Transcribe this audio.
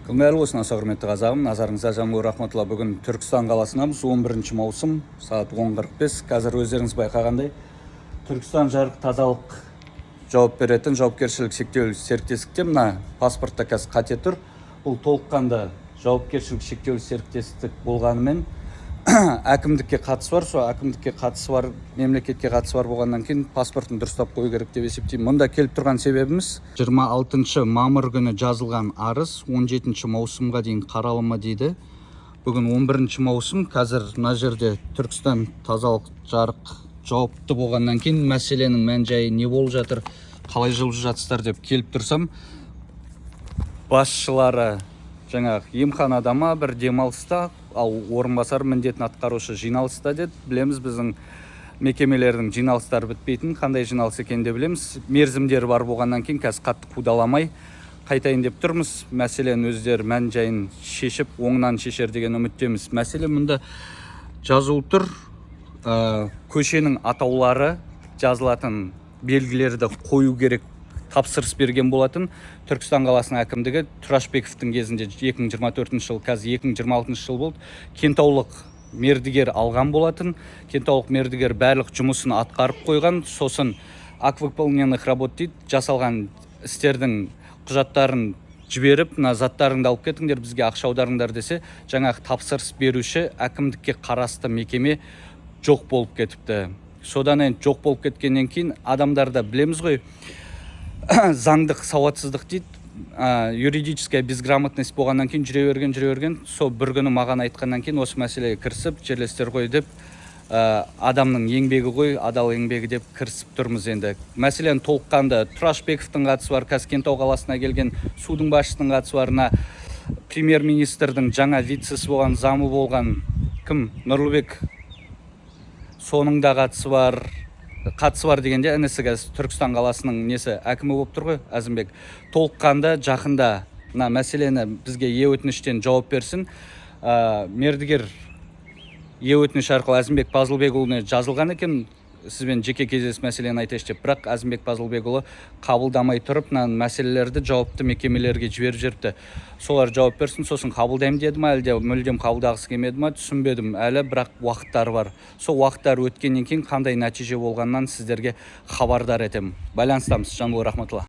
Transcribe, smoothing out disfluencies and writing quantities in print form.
Күн болсын, аса құрметті қазағым! Назарыңызға Жамбыл Рахматулла. Бүгін Түркістан қаласындамыз. 11 маусым, сағат 10:45. Қазір өздеріңіз байқағандай, Түркістан жарық тазалық жауап беретін жауапкершілік шектеулі серіктестікте. Мына паспортта қазір қате тұр. Бұл толыққанды жауапкершілік шектеулі серіктестік болғанымен, әкімдікке қатысы бар. Сол әкімдікке қатысы бар, мемлекетке қатысы бар болғаннан кейін, паспортын дұрыстап қою керек деп есептеймін. Мұнда келіп тұрған себебіміз, 26 мамыр күні жазылған арыз 17 маусымға дейін қаралымы дейді. Бүгін 11 маусым. Қазір мына жерде Түркістан тазалық жарық жауапты болғаннан кейін, мәселенің мән жайы не болып жатыр, қалай жылжып жатсыздар деп келіп тұрсам, басшылары жаңағы емханада ма, бір демалыста, ал орынбасар міндетін атқарушы жиналыста деді. Білеміз, біздің мекемелердің жиналыстары бітпейтін, қандай жиналыс екенін де білеміз. Мерзімдері бар болғаннан кейін, қазір қатты қудаламай қайтайын деп тұрмыз. Мәселені өздері мән жайын шешіп, оңынан шешер деген үміттеміз. Мәселе мұнда жазулы тұр. Көшенің атаулары жазылатын белгілерді қою керек, тапсырыс берген болатын Түркістан қаласының әкімдігі Тұрашбековтің кезінде 2024 жыл, қазір 2026 жыл болды. Кентаулық мердігер алған болатын. Кентаулық мердігер барлық жұмысын атқарып қойған. Сосын акт выполненных работ дейді, жасалған істердің құжаттарын жіберіп, мына заттарыңды алып кетіңдер, бізге ақша аударыңдар десе, жаңағы тапсырыс беруші әкімдікке қарасты мекеме жоқ болып кетіпті. Содан енді жоқ болып кеткеннен кейін, адамдарда, білеміз ғой, заңдық сауатсыздық дейді, юридическая безграмотность болғаннан кейін жүре берген, жүре берген. Сол бір күні маған айтқаннан кейін, осы мәселеге кірісіп, жерлестер ғой деп, адамның еңбегі ғой, адал еңбегі деп кірісіп тұрмыз. Енді мәселен, толыққанды Тұрашбековтің қатысы бар, қазір Кентау қаласына келген судың басшысының қатысы бар, мына премьер министрдің жаңа вицесі болған, замы болған кім, Нұрлыбек, соның да қатысы бар. Қатысы бар дегенде, інісі қазір Түркістан қаласының несі, әкімі болып тұр ғой, Әзімбек. Толыққанды жақында мына мәселені бізге е өтініштен жауап берсін. Мердігер е өтініш арқылы Әзімбек Пазылбекұлына жазылған екен, сізбен жеке кездесіп мәселені айтайыншы деп. Бірақ Әзімбек Пазылбекұлы қабылдамай тұрып, мына мәселелерді жауапты мекемелерге жіберіп жіберіпті. Солар жауап берсін, сосын қабылдаймын деді ма, әлде мүлдем қабылдағысы келмеді ма, түсінбедім әлі. Бірақ уақыттары бар. Сол уақыттары өткеннен кейін қандай нәтиже болғанынан сіздерге хабардар етемін. Байланыстамыз. Жанбол Рахматулла.